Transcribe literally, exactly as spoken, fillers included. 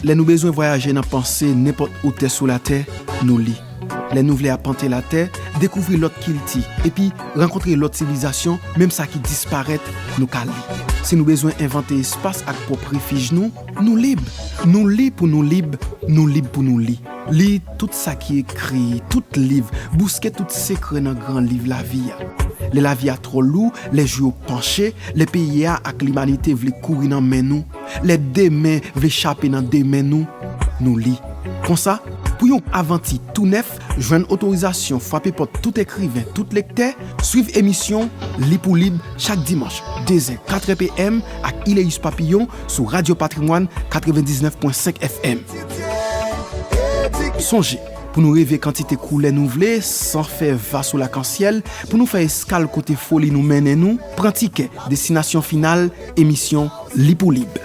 Lè nou bezwen vwayaje nan panse nenpòt otè sou latè, nou li. Lè nou vle apante latè, dekouvri lòt kilti, epi rankontre lòt sivilizasyon, menm sa ki disparèt, nou ka li. Si nou bezwen envante espas ak pwòp refij nou, nou lib. Nou li pou nou lib, nou lib pou nou li. Li tout sa ki ekri, tout liv, bouske tout sekrè nan gran liv lavi a. Lè lavi a twò lou, lè jou yo panche, lè peyi a ak limanite vle kouri nan men nou, lè demen vle chape nan demen nou, nou li. Konsa, pou yon avanti tou nèf, jwenn otorizasyon, frape pòt tout ekriven, tout lektè, swiv emisyon Li pou Lib chak dimanch, de zè, katrè p m ak Ileus Papillon sou Radyo Patrimwàn katrevendiznèf pwen senk F M. Sonje, pou nou reve kantite koulè nou vle, san fè vaso lakansyèl, pou nou fè eskal kote foli nou mennen nou, pran tikè, destinasyon final, emisyon Li pou Lib.